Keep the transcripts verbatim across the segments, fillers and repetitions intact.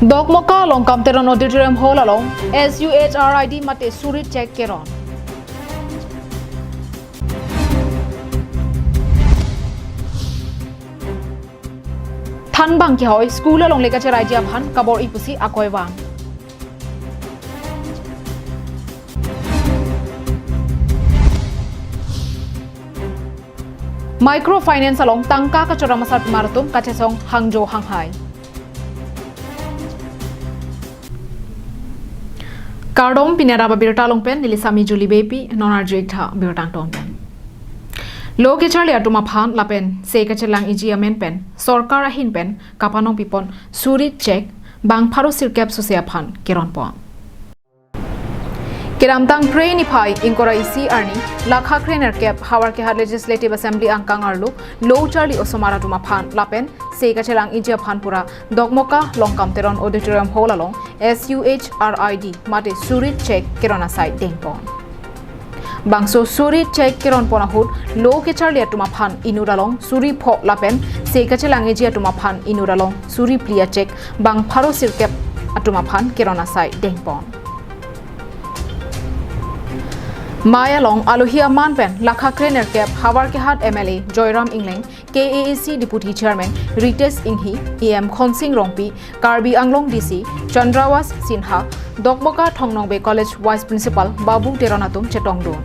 Dokmoka Longkam Teron Auditorium Hall along S U H R I D mate suri check keron. Thanbang kehoi school alongle kacheraiji aphan kabor-i pusi akoi vang. Microfinance along tangka kachora asarpimar atum kachesong hangjo hanghai. Kardom, pini adap abirta along pen neli Sami Julie Beypi, non arju-ik tha birta angton pen. Lo kecharli atum aphan lapen se kachelang-iji amen pen sorkar ahin pen kapanong pipon suri check bang pharo sirkep suse aphan keron pon. Kedamtang Phre niphai ingkoi ra isi arni lakha krenerkep Howraghat Legislative Assembly angkang arlo lo charli osomar atum aphan lapen se kachelang-iji aphan pura Dokmoka Longkam Teron Auditorium Hall along S U H R I D mate suri check keron asai dengpon. Bangso suri check keron pon ahut lo kecharli atum aphan inut along suri pho lapen se kachelang-iji atum aphan inut along suri phli a check bang pharo sirkep atum aphan keron asai dengpon. Mei along alohi aman pen lakha krenerkep Howraghat M L A Joyram Engleng, K A A C Deputy Chairman Ritesh Enghi, E M Khonsing Rongpi, Karbi Anglong D C Chandravas Sinha, Dokmoka Thong Nongbe College Vice Principal Babu Teron atum chetongdun.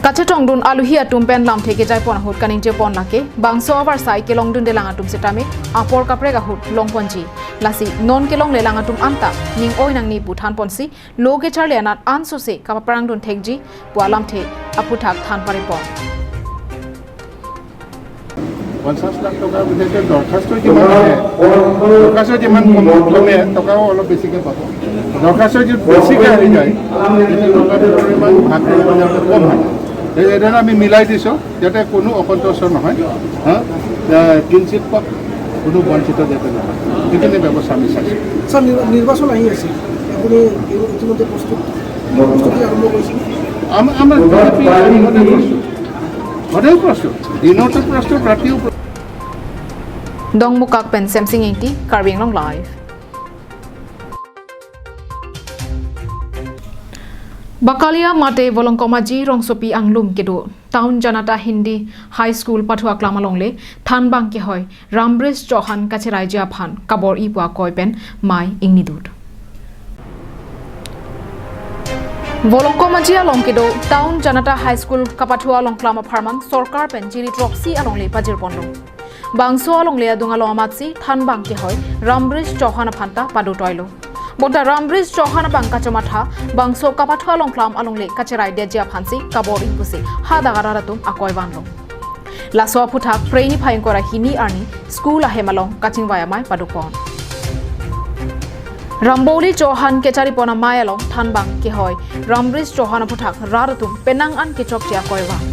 Kachetongdun alohi atum pen lamthe kejai pon ahut kaningje pon lake bangso avarsai kelongdundelang atum setame apor kaprek ahut longponji. Lasi non kelonglelang atum anta ning oi nangne pu than ponsi lo kecharli anat ansose kapaprangdun thekji pu alamthe aphuthak than pare pon. পঞ্চাশ লাখ টকাৰ ভিতৰতে দৰখাস্ত যিমান আছে, দৰখাস্ত যিমান কম, কমে, টকাও অলপ বেছিকৈ পাব। দৰখাস্ত যদি বেছিকৈ আহি যায়, তেতিয়া টকাটোৰ পৰিমাণ ভাগ কৰিব যাওঁতে কম হয়। সেই সেইধৰণে আমি মিলাই দিছোঁ, যাতে কোনো অসন্তুষ্ট নহয়, হা, এ, কিঞ্চিত পা-, কোনো বঞ্চিত যাতে নহয়, সেইখিনি ব্যৱস্থা আমি চাইছোঁ। ছাৰ, নিৰ-, নিৰ্বাচন আহি আছে, আপুনি ইতিমধ্যে প্ৰস্তুত, প্ৰস্তুতি আৰম্ভ কৰিছে? আম-, আমাৰ বিজেপি সদায় প্ৰস্তুত, সদায় প্ৰস্তুত, দিনতো প্ৰস্তুত, ৰাতিও প্ৰ- Dongmukak pen Semsing Engti, Karbi Anglong Live. Bakalia mate Volongkom Aji rongsopi anglum kedo Town Janata Hindi High School pathu aklam alongle thanbang kehoi Rambrish Chauhan kacheraiji aphan kabor-i pu akoi pen mei ingnidut. Volongkom Aji along kedo Town Janata High School kapathu alongklam apharman sorkar pen jiri throksi alongle pajir ponlo. Bangso alongle adung along amatsi thanbang kehoi Rambrish Chauhan aphanta padotoilo. Bonta Rambrish Chauhan abang kachomatha bangso kapathu alongklam alongle kacheraidetji aphansi kabor-i pusi hadak arat atum akoi vanlo. Laso aphuthak Phre niphai ingkoi ra hini arni school ahem along kachingvai amei padopon. Ramboli Chauhan kechari pon amei along thanbang kehoi Rambrish Chauhan aphuthak rat atum penang an kechokche akoi vang.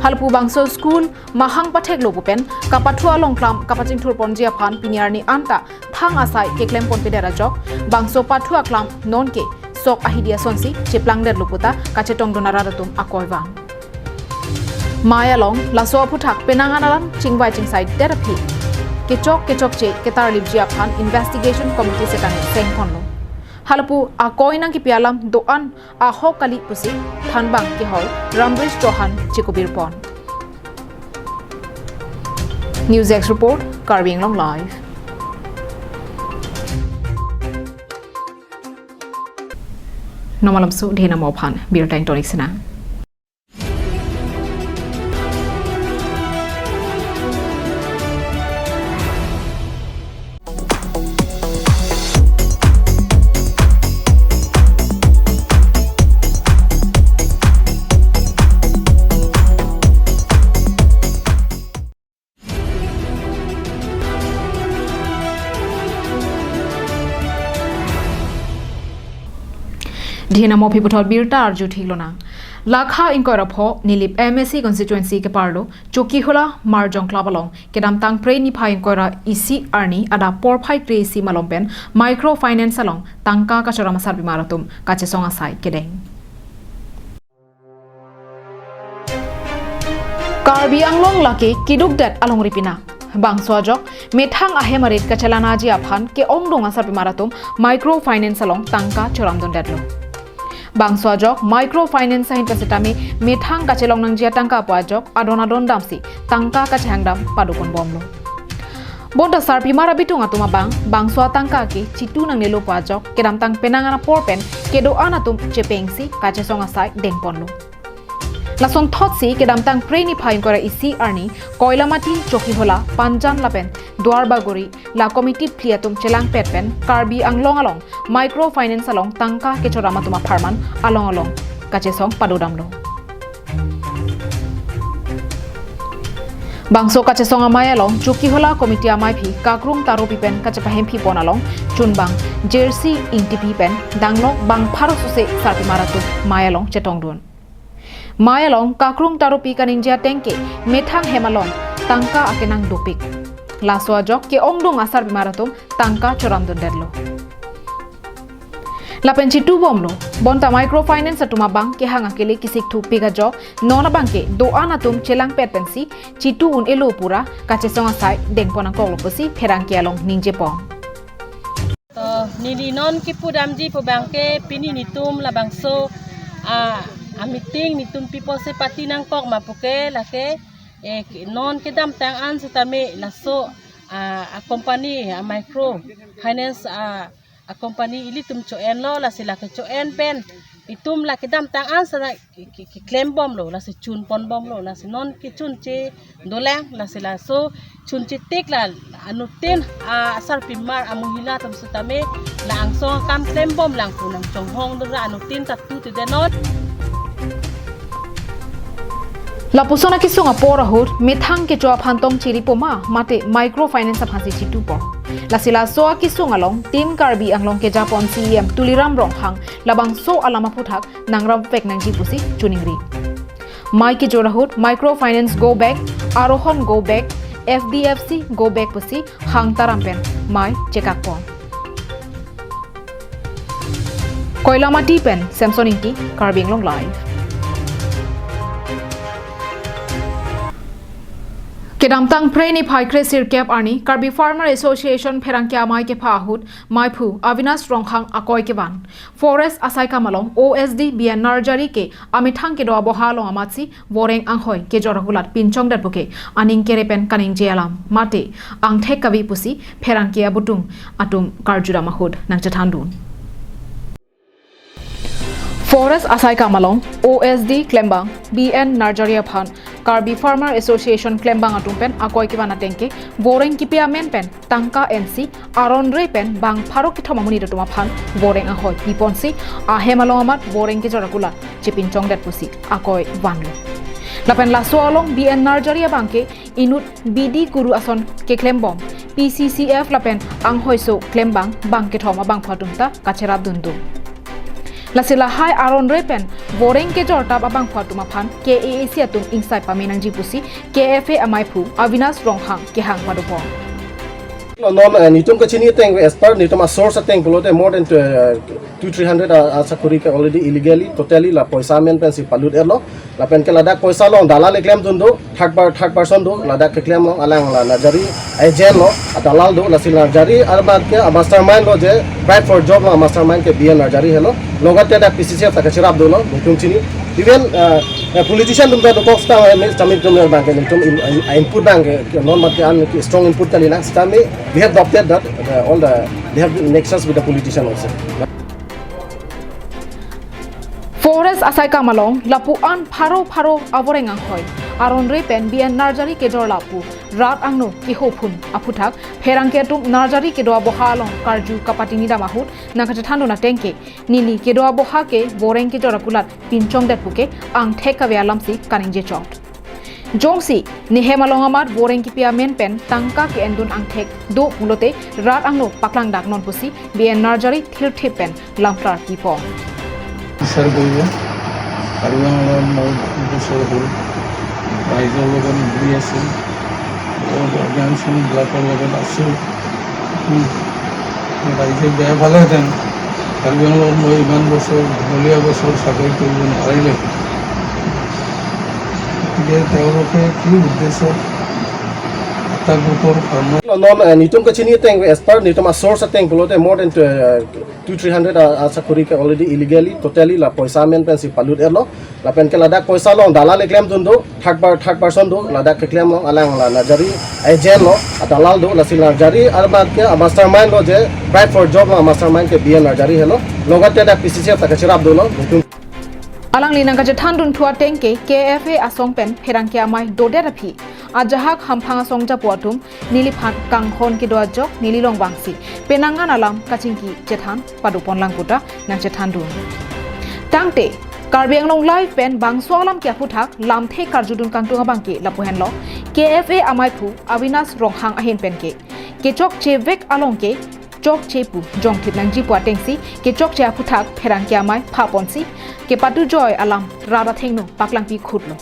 Halapu bangso school mahang patheklo pu pen kapathu alongklam kapachingthur ponji aphan pini arni anta thang asai keklem ponpedet ajok bangso pathu aklam nonke sok ahidi asonsi cheplangdetlo puta kachetongdun arat atum akoi vang. Mei along laso aphuthak penang an alam chingvai chingsaidet aphi kechok kechokche ketarlipji aphan investigation committee setame sengponlo. Halapu akoi nangkipi alam do-an ahok kali pusi thanbang kehoi Rambrish Chauhan chikubir pon. News Desk Report, Karbi Anglong Live. Non malomso dhenamo aphan birta ingtonik sena. Dhenamo aphi puthot birta arju theklonang. Lakha ingkoi ra pho Nilip M A C constituency keparlo Chokihola Marjong Club along kedamtang Phre niphai ingkoi ra isi arni adap porphai kre-isi malom pen microfinance along tangka kachora asarpimar atum kachesong asai kedeng. Karbi Anglong lake kidukdet alongri pina. Bangso ajok methang ahem arit kachelanaji aphan ke-ongdung asarpimar atum microfinance along tangka choramdundetlo. Bangso ajok microfinance ahin pasitame methang kachelong nangji atangka pu ajok adon adon damsi tangka kachehangdam padokunbomlo. Bonta sarpimar abitung atum abang bangso atangka ke chitu nangnelo pu ajok kedamtang penang an apor pen kedo-an atum chepengsi kachesong asai dengponlo. Lasonthotsi kedamtang Phre niphai ingkoi ra isi arni Koilamati, Chokihola, Panjan lapen Duarbagori la committee phli atum chelangpet pen Karbi Anglong along microfinance along tangka kechoram atum apharman along along kachesong padodamlo. Bangso kachesong amei along Chokihola committee amei aphi Kakrung Tarupi pen kachepahemphi pon along chunbang Jersey Ingtipi pen danglok bang pharo suse sarpimar atum mei along chetongdun. Mei along Kakrung Tarupi kaningje ateng ke methang hem along tangka akenang dopik. Laso ajok ke-ongdung asarpimar atum tangka choramdundetlo. Lapen chitubomlo, bonta microfinance atum abang kehang akele kisik thupik ajok non abang ke do-an atum chelangpet pensi chitu un-elo pura kachesong asai dengpon nangkoklo pusi pherangke along ningjepon. To, neli non kipudamji pu abang ke pini netum labangso a, a meeting netum People's Party nangkok ma puke lake, eh, ki-, non kedamtang an setame laso a, a company a microfinance a, a company ilitum cho-enlo, lasi lake cho-en pen itum la kedamtang an sana ki, ki, keklembomlo, lasi chunponbomlo, lasi non kechunche dolang, lasi laso chunche tik la anuttin a, asarpimar a mohila atum setame la angsong akam klembomlang pu nangchonghongdun ra anuttin ta tu ti denon. Lapuson akesung apor ahut methang kecho aphan tong chiripo ma mate microfinance aphansi chitupo. Lasi laso akesung along Team Karbi Anglong kejapon C E M Tuliram Ronghang labangso alam aphuthak nangrampek nangji pusi choningri. Mei kejor ahut microfinance go back, Arohon go back, F D F C go back pusi hang taram pen mei chekakpon. Koilamati pen Samson Ingti, Karbi Anglong Live. Kedamtang Phre niphai kre sirkep arni Karbi Farmer Association pherangke amei kepha ahut meiphu Avinash Ronghang akoi kevan. Forest asaikam along O S D B N Narjari ke amethang kedo aboha along amatsi voreng anghoi kejor akulat pinchongdet puke aning kere pen kaningje alam mate angthek kave pusi pherangke abutung atum karjudam ahut nangchethandun. Forest asaikam along O S D klembang B N Narjari aphan Karbi Farmer Association klembang atum pen akoi kevan ateng ke voreng kipi amen pen tangka ensi aron re pen bang pharo kethom amonit atum aphan voreng anghoi piponsi ahem along amat voreng kejor akulat chepinchongdet pusi akoi vanlo. Lapen laso along B N Narjari abang ke inut B D Kuru ason keklembom P C C F lapen anghoi so klembang bang kethom abangphu atum ta kacherapdunde. Lasi lahai aron re pen voreng kejor tap abangphu atum aphan K A A C atum ingsai pame nangji pusi K F A ameiphu Avinash Ronghang kehang padopon. Non, eh, netum kachini ateng as per netum a source ateng pulote more than, eh, two three hundred a, asakuri ke already illegally totally la poisa amen pensi palut-etlo. Lapen ke ladak poisa along dalal keklemdun do, third par-, third person do, ladak keklem along alang la Narjari agent lo, a dalal do, lasi Narjari arbat ke a mastermind lo je, bribe for job lo a mastermind ke B N Narjari helo. Logot ke dak P C C F ta kacherapdunlo, netum chini. Even, eh, eh, politician atum ta dokok setame, eh, netum abang ke, netum in-, in-, input abang ke, ke non mat ke an ke strong input kalilang setame, we have doubted that, uh, all the, they have nexus with the politician also. Forest asaikam along lapu an pharo pharo avoreng anghoi aron re pen B N Narjari kejor lapu rat angno kehophun aphuthak pherangke atum Narjari kedo aboha along karju kapatini dam ahut nangkachethandun ateng ke neli kedo aboha ke voreng kejor akulat pinchongdet puke angthek kave alamsi kaningje chot. Jongsi nehem along amat voreng kipi amen pen tangka ke-endun angthek do pulote rat angno paklangdak non pusi B N Narjari thirthip pen lamklar kipon. Sir Boyo, Karbi Anglong moi bosor hul, raijor logot nuguri ase, o organization block logot ase, Hmm. Raije beya palehetenan, Karbi Anglong moi iman bosor, dholia bosor sakori koribo noparile. Gotike teloke ki uddesho, Tagpur Farmer. Non, eh, netum kachini ateng, as per netum a source ateng pulote more than, eh, two three hundred a, a sakori ke already illegally, totally la poisa amen pensi palut-etlo. Lapen ke ladak poisa along dalal keklemdun do, third per-, third person do, ladak keklem along alang la Narjari agent lo, a dalal do, lasi Narjari arbat ke a mastermind lo je, bribe for job lo, a mastermind ke B N Narjari helo. Logat ke dak P C C F ta kacherap dolo, netum. Alangli nangkachethandun thu ateng ke K F A asong pen pherangke amei dodet aphi ajahak hamphang asong japo atum neliphan kanghon kedo ajok neli along vangsi penang an alam kachingki chethan padopon lang puta nangchethandun. Tangte Karbi Anglong Live pen bangso alam ke aphuthak lamthe karjudun kangtung abang ke lapu henlo, K F A amaiphu Avinash Ronghang ahin pen ke kechokche vek along ke chokche pu jongthip nangji pu atengsi kechokche aphuthak pherangke amei phaponsi kepatu joi alam rat athengno paklangpi khutlo.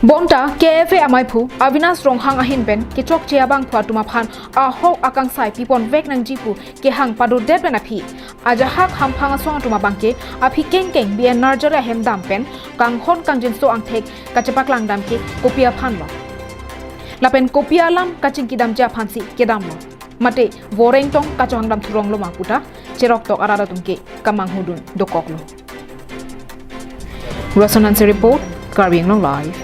Bonta K F A amaiphu Avinash Ronghang ahin pen kechokche abangphu atum aphan ahok akangsai pipon vek nangji pu kehang padodet pen aphi ajahak hamphang asong atum abang ke aphi kengkeng B N Narjari ahem dam pen kanghon kangjinso angthek kachepaklang dam ke kopi aphan lo, lapen kopi alam kachingki damji aphansi kedam lo, mate voreng tong kachohang dam thurong lo ma puta cheroktok arat atum ke kamanghudun dokoklo. Rason Hanse report, Karbi Anglong Live.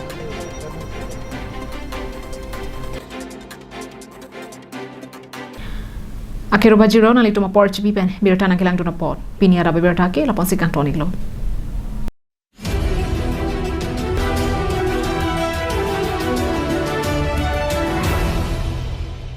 Akhero bajiro nanglitum apor chipi pen birta nangkelangdun apot pini araba birta ke laponsi kangton-iklo.